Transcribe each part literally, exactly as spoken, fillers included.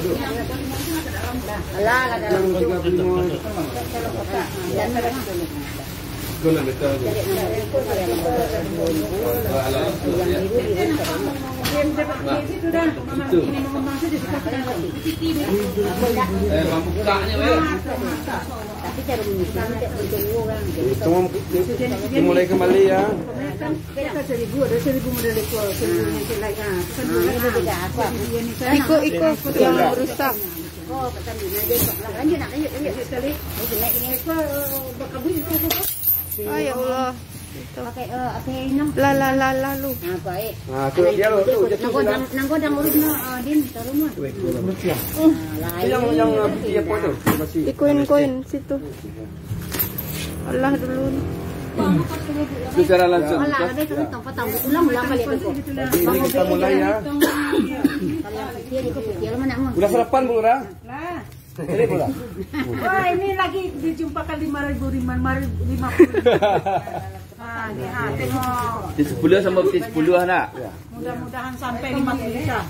Alah, lah dalam tu. Tapi cara menyusun tak bertemu orang. Itu mem-, dimulai kembali ya. Kan kita seribu, ada seribu model itu, seribu yang lain. Ah, itu kan dua orang. Iko, iko yang rusak. Oh, pesan dina aja, iko. Lanjut nak, lanjut, lanjut. Lanjut sekali. Oh, naik ini. Iko, bakabut itu, iko. Ah, ya Allah. Pakai, eh, apa yang ini? Lah, lah, lah, lah, lu. Ah, baik. Ah, tu dia lu, tu, dia tu. Nangko dang, nangko dang urus no, ah, Din, taruh no. Ah, lah, yang, ini yang, yang, dia apa tu? Terima kasih. Ikoin, koin situ. Allah dulu ni. Secara langsung. Alah, habis tu, tampal-tampal. Ulang, ulang balik tu. Jadi, ini kita mulai ya. Kalau yang kecil, itu kecil, mana? Udah sarapan, Bu, udah? Lah. Jadi, Bu, udah? Wah, ini lagi dijumpakan lima ribu, lima, lima puluh. Ah, ni, ah, tengok. Di sepuluh sama di sepuluh, nak? Ya. Mudah-mudahan sampai lima puluh juta.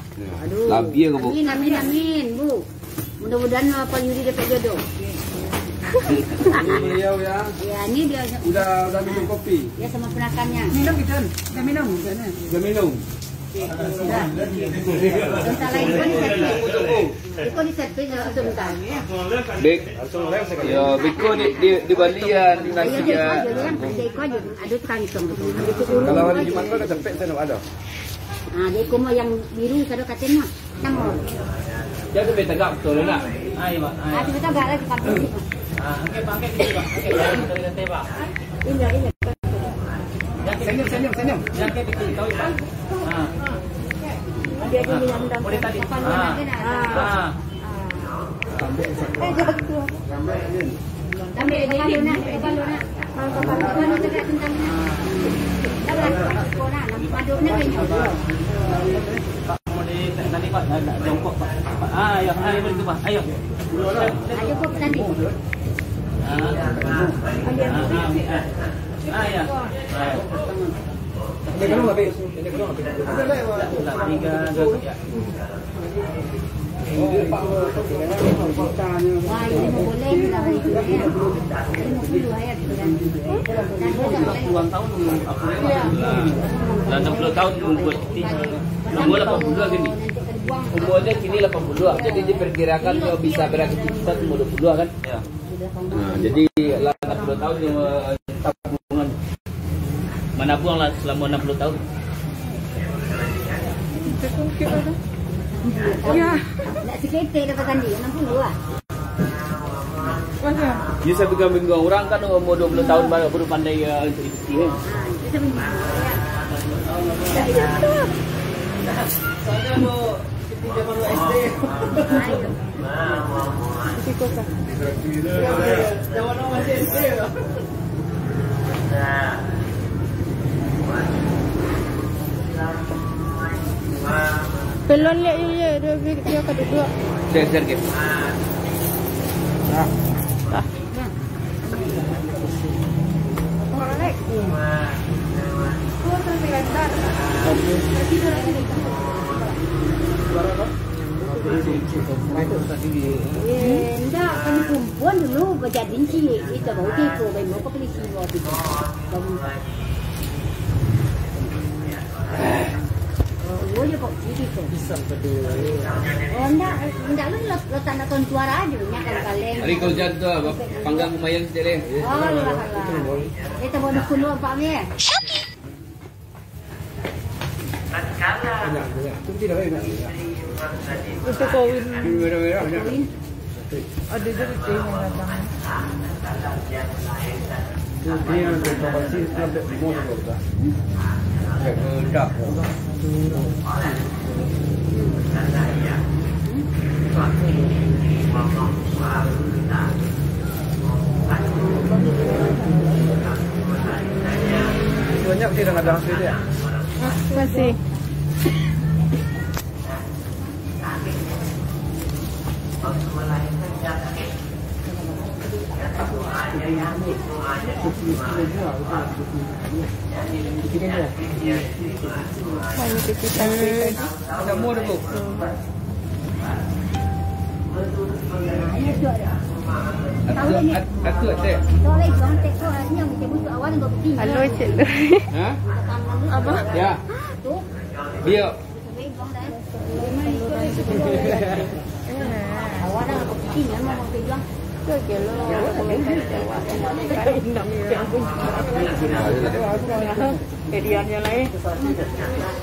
Aduh. Labiah ke, Bu? Amin, amin, amin, Bu. Mudah-mudahan Pak Yudi dapat jodoh. Ini beliau ya. Ya, ini dia. Udah, udah minum kopi? Ya, sama penakannya. Minum, Jon. Udah minum? Udah minum. Sudah. Bentar lagi, kau di servis. Kau di servis, ya, sebentar. Bik. Yo, biko di, di, di Bali ya, nasi ya. Kalau hari Jumat kan capek, saya nak ada. Ah, dia iko mah yang biru, sado katen mah. Namo? Dia tu boleh tegak betul, nak? Ah, iya, Pak. Ah, iya. Ah, cuba tegak lagi, Pak. Ah, angkat, Pak, angkat dikit, Pak. Angkat, Pak. Angkat, Pak. Iya, iya. Senyum, senyum, senyum. Angkat dikit, kau, Pak. Ah. Dia dulu yang dah. Boleh tadi. Ah. Ah. Ah. Eh, jatuh. Sampai dia kepala nak, kepala nak. Kepala nak tegak tentang ni. Dah lah, kepala nak, nak paduk nak ni. Pak, mau di, tadi, Pak, nak, nak jongkok, Pak. Pak, ah, ayo, ayo, begitu, Pak, ayo. Ayo, kok tadi. Ah, ah, ah, ah. Ah, ya. Ah. Tiga, dua, tiga. Wah, ini boleh lah, ini ya. Lima puluh ya, bulan. Ulang tahun aku. Lah enam puluh tahun umur. Umur lapan puluh kini. Umurnya kini lapan puluh, jadi diperkirakan kalau bisa beraktivitas umur dua puluh kan? Ya. Nah, jadi lah enam puluh tahun yang, eh, tabungan. Menabung lah selama enam puluh tahun. Ya. Nak sikit dapat tadi, enam puluh lah. Dia satu kambing dua orang kan umur dua puluh tahun baru, baru pandai, eh, untuk isi, eh. Ah, itu satu minggu, ya. Soalnya mau Iko ka. Pelon liak iyo, iyo, dia, dia ka duduak. Siap, siap, siap. Nah. Nah. Eh, ndak, kami kumpulan dulu, bajadin ciek, kita baru tipu, baru mau ke polisi, waktu itu. Baru. Oh, iya, kok, gitu, kok. Oh, ndak, ndak, lu lo, lo tak nak tontuar aja, nyak kaleng-kaleng. Hari kau jatuh, panggang lumayan sikit, eh. Oh, alah, alah. Kita bawa dukun dulu, Pak, ya. Terus tu kawin. Ada je betul yang datang. Banyak kita nak ada hasil dia. Masih. Hanya kita. Ada mua ada, Bu? Atu, at-, atu, atek. Halo, Cik Lu. Hah? Apa? Ya. Biak. Oke lo. Hadiahnyo lai.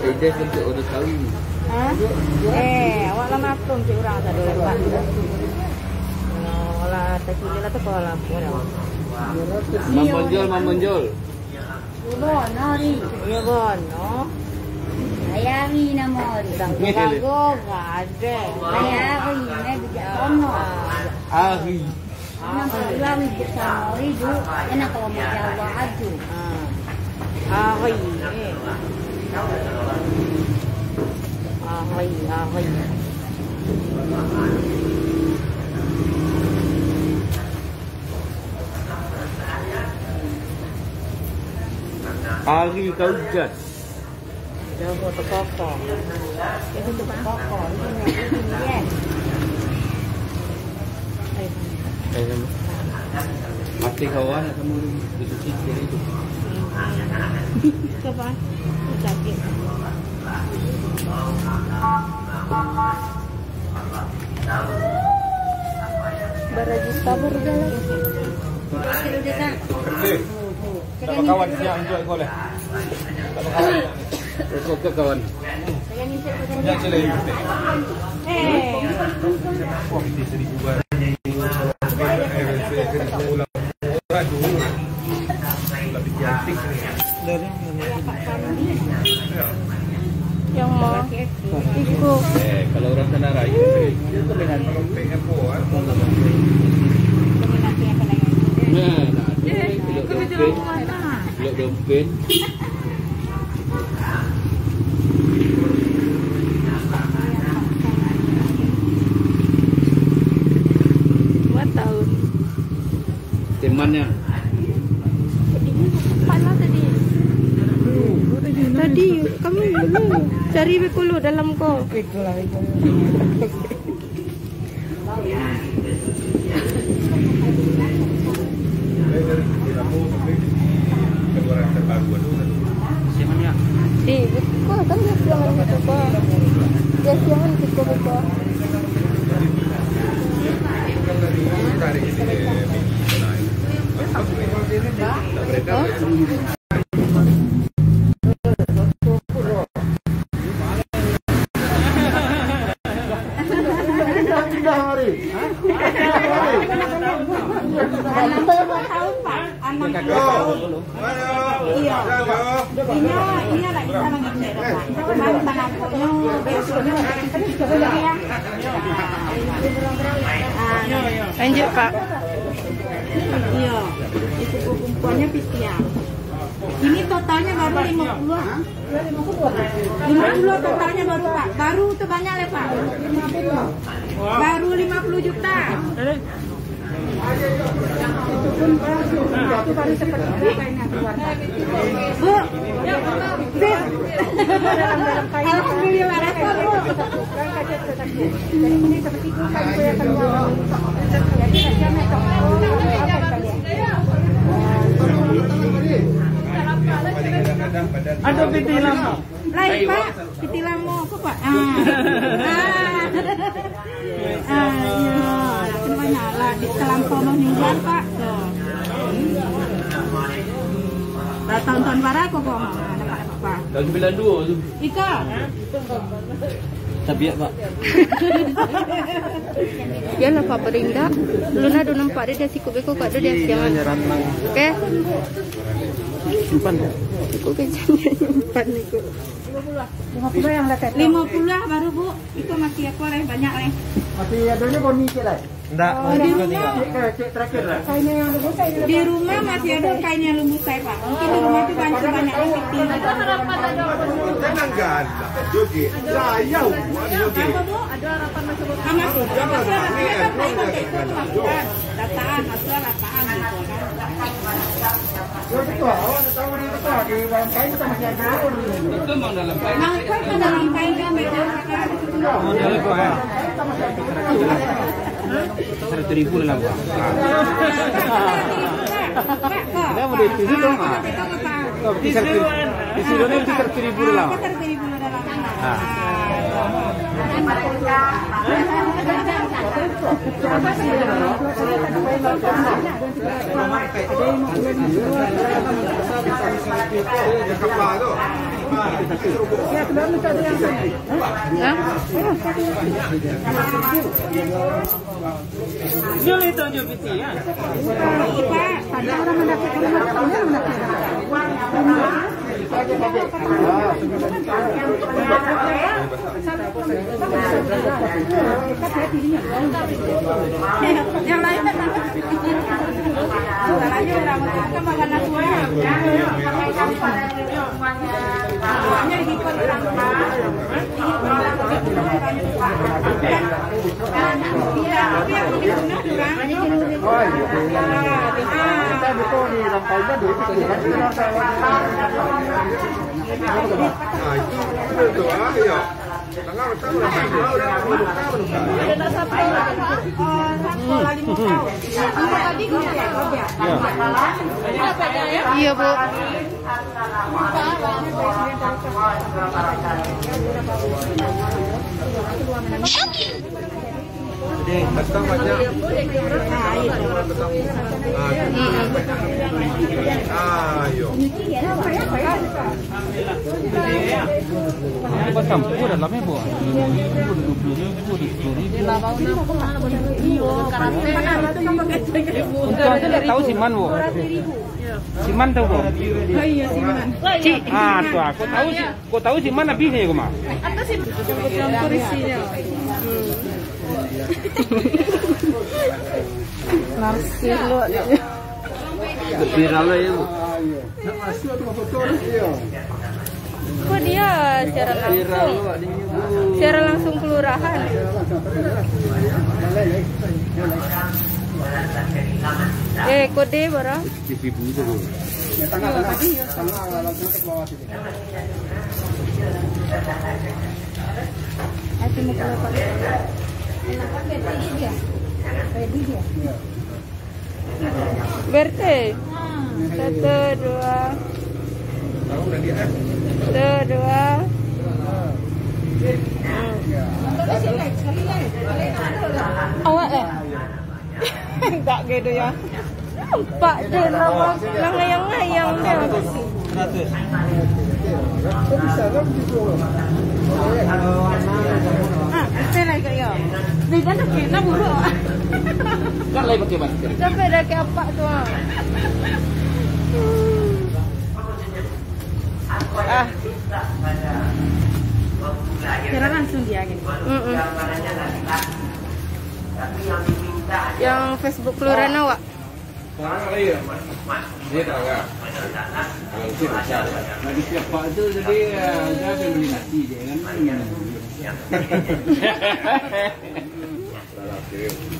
Ida untuk orang tahu. Ha? Eh, awak lah maklum cik urang sado lewat. Alah, takilin lah tu kalau lapor dah. Mamonjol, mamonjol. Iyo bono, Ri. Iyo bono. Ari namo Ri. Urang tu bagus, gadeh. Ari, eh, bijak kono. Ari. Nan paduo wi, Ri, jo. Enak kalau macam awak ajo. Ah. Ahoi. Eh. Ahoi, ahoi. Ari ka ujan. Jauh tu koko. Itu tu koko. Ini, ini, ini. Eh, mati kawan nak kamu di sisi kiri tu. Coba. Sakit. Barajuta baru jalan. Okey. Kawan-kawan siap untuk boleh. Rokok ke kawan? Siap, sila. Eh. Wah, di seribu baru. Yang ma? Iko. Eh, kalau orang sana raya, itu dengan dompet apa, ah? Nah, nah, dia belok dompet. Belok dompet. Dua tahun. Temannya. Panas tadi. Tadi kami dulu cari beko lo dalam ko. Di buka kan dia siangan gitu ko. Dia siangan gitu ko. Hah? Anam puluh tahun, Pak. Anam puluh tahun. Iya. Inyo, inyo lah bisa mangecek, Pak. Cuman tanah pokoknyo, besoknyo, ya. Ah, lanjut, Pak. Iya. Itu kumpulannya pitiang. Ini totalnya baru lima puluh, ah. Lima puluh totalnya baru, Pak. Baru tu banyak lah, Pak. Baru lima puluh juta. Itu pun baru, itu baru sepertiga kainnya keluar, Pak. Bu, alhamdulillah, rekor, Bu. Aduh, piti lamo. Lai, Pak. Piti lamo ko, Pak. Ah. Ah. Ah, iyo. Lah, kan banyak lah. Di talampau maninggal, Pak. Tuh. Lah, tahun-tahun bara ko, Bang. Ah, dapat apa? Tahun sembilan dua tu. Iko. Tabiak, Pak. Iyolah, Pak, perindak. Ulun ado nampak dia, dia sikut beko, Kak, dia, dia siangan. Oke. Empat. Sikut kecil. Empat ikut. Lima puluh lah baru, Bu. Itu masih apa, leh? Banyak, leh. Masih adanya boni sikit, lah. Ndak, oh, di rumah. Cek, cek terakhir lah. Di rumah masih ada kain yang lumbuh saya, Pak. Mungkin di rumah itu banyak, banyak yang fitting. Tenang, galak joget. Lah, ya, buat joget. Apa, Bu? Ada harapan masuk, Bu? Ah, masuk. Masuk, masuk. Dataan, masuk, dataan, gitu, kan. Itu memang dalam kain. Nah, itu kan dalam kain kan, beda. Seratus ribu dalam. Dia mau di situ dong, ah. Di sini, di sini itu seratus ribu dalam. Ah. Yang lain kan, nah, itu betul tuh, ah, iya. Iya, Bu. Jadi, kacang banyak. Ah, iyo. Ini pas campur dalamnya, Bu. Untung aja ndak tahu siman, Bu. Siman tahu, Bu? Oh iya, siman. Ah, tuh, aku tahu sih. Kok tahu siman habisnya, kok, Mak? Campur-campur isinya. Narsih lu, adiknya. Viral lah ya, Bu. Kok dia siaran langsung? Siaran langsung kelurahan. Eh, kode bara? Seribu itu, Bu. Berarti satu, dua. Satu, dua. Awak, eh? Tak gitu ya. Nampak je, nang, nang ngayang-ngayang dia. Seratus. Ah, betul lah, Kak, ya. Beda dah, Kak, nak buruk. Kan lain pakai masker. Sampai dah ke apa tu, ah. Ah. Kira langsung dia gitu. Mm-mm. Yang Facebook kelurahan awak. Nah, di siapa tu tadi, eh, ada yang beli nasi je, kan?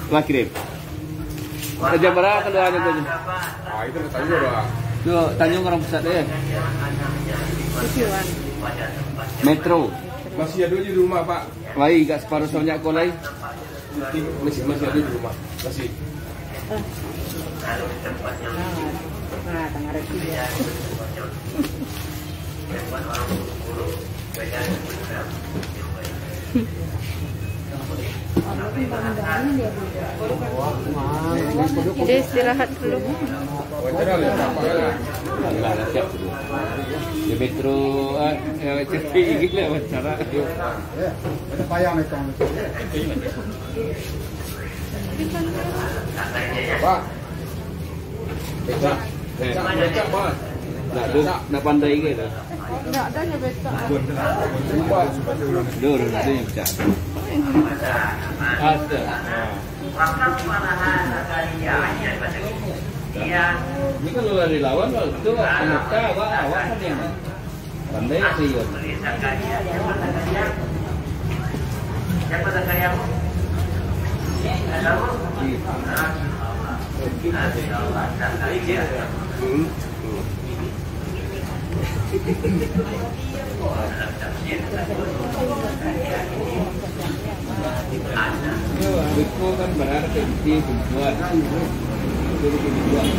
Lah kirim. Raja bara kaluarnyo tu? Ah, itu tanyo doh. Tu tanyo urang pusat deh. Metro. Masih ado di rumah, Pak. Lai, gak saparuah sabanyak ko lai. Masih, masih ado di rumah. Masih. Dia istirahat dulu. Di Metro, ah, eh, cepat gila wawancara. Pak. Becak, becak, Bang. Nak tu, nak pandai ke tu? Ndak ado nyo becak. Dulu, dulu, dulu yang becak. Astaga. Ini kan lari lawan, kalau tu, awak, awak kan yang Pandai apo iyo? Beko kan barang kecil, buat. Itu bikin buat.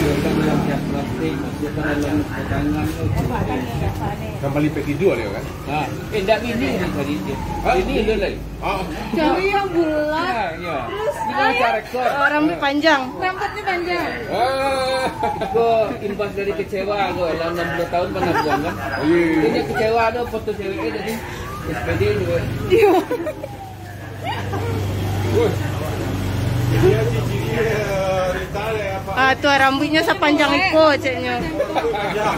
Masukkan dalam plastik, masukkan dalam tangan tu. Kan bali pek tidur dia kan? Ha, eh, ndak bini ni tadi dia. Ha? Ini dia lain. Ah. Cari yang bulat. Ya, ya. Terus, ini ah, ya, cara rekod. Oh, rambut panjang. Rambutnya panjang. Ah. Ko imbas dari kecewa ko, lah enam puluh tahun pernah buang kan? Oh, iya, iya. Ini kecewa tu foto cewek dia tadi. S P D juga. Iya. Woi. Dia ciri-ciri, eh, rita, eh, apa? Ah, tu rambutnya sepanjang iko, ceknya. Ya.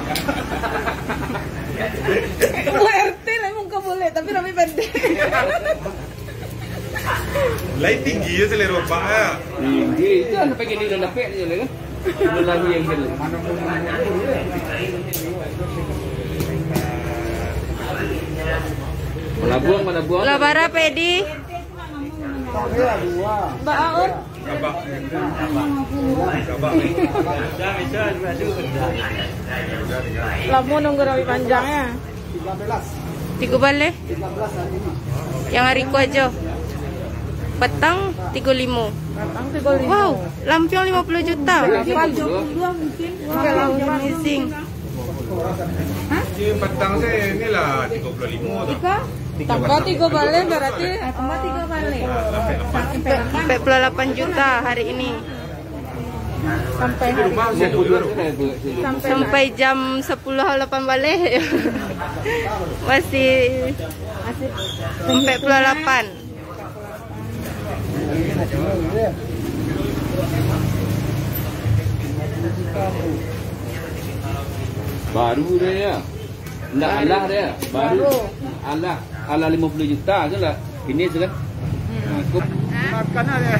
Buat R T lah, emang kau boleh, tapi rambut pendek. Lai tinggi je selera bapak, ya. Tinggi, itu sampai gini dah dapet je lah, kan? Lelaki yang gila. Malabuang, Malabuang. Lah bara, Pedi? Baa, Om? Lamo nunggu rambut panjang, ya? Tigo baleh. Yang hari ko ajo. Patang tigo limo. Patang tigo limo. Wow, lampiang limo puluh juta. Wow, amazing. Patang saya inilah tigo puluh limo tu. Tambah tigo baleh berarti. Tambah tigo baleh. Empat puluh lapan juta hari ini. Sampai hari ini. Sampai jam sepuluh lapan baleh. Masih empat puluh lapan. Baru dia, ya. Ndak alah dia. Baru. Baru. Alah, alah lima puluh juta tu lah. Ini tu kan. Hmm. Nah, aku makan aja.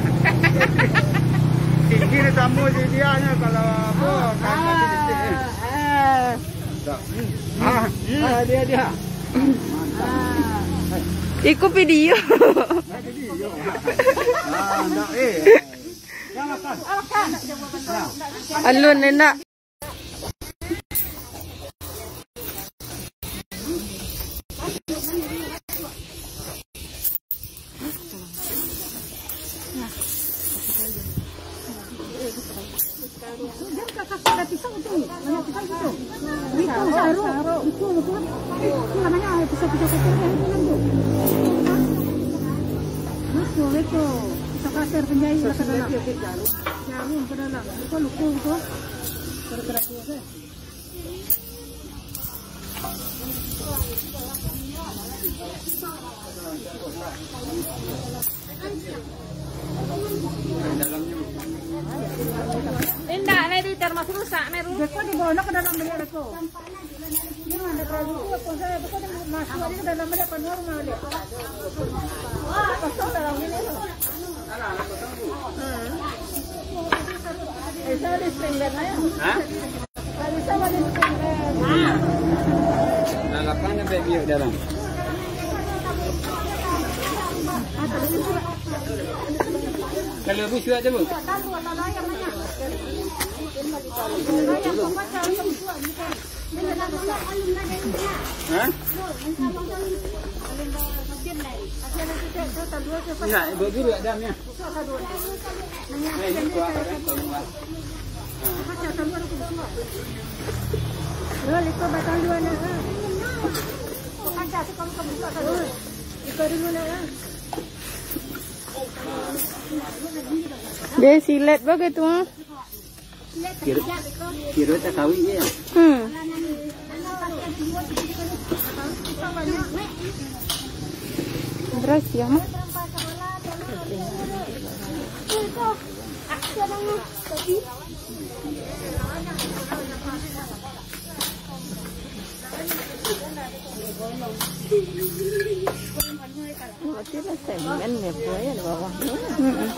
Tinggi dia tamu si dia nya kalau apa, kan masih kecil, eh. Ah, ah. Ah, dia, dia. Iko video. Ah, ndak, eh. Alun enak. Betul, betul. Pisau kasar penjahit lah ke dalam. Jarum ke dalam. Lupa, lupa, lupa. Kira-kira dua, kan? Indak, Mary, termasuk rusak, Meru. Beko dibawa ke dalam baliak, beko. Ini ada kayu tu, apa saya, beko dia masuk aja ke dalam baliak, penuh rumah baliak. Kosong dalam ini tu. Hmm. Eh, saya ada spring bed, ya? Hah? Nah, lapan sampai biak dalam. Kalau busuak tu, Bu? Hah? Enggak, ibu guru ada ni. Dia silet bagai tu, ah. Kiro, kiro tak kawin je, ya? Hmm. Beras ya, Mak? Berarti lah segmen ya, Bu, ya, di bawah. Mm-mm.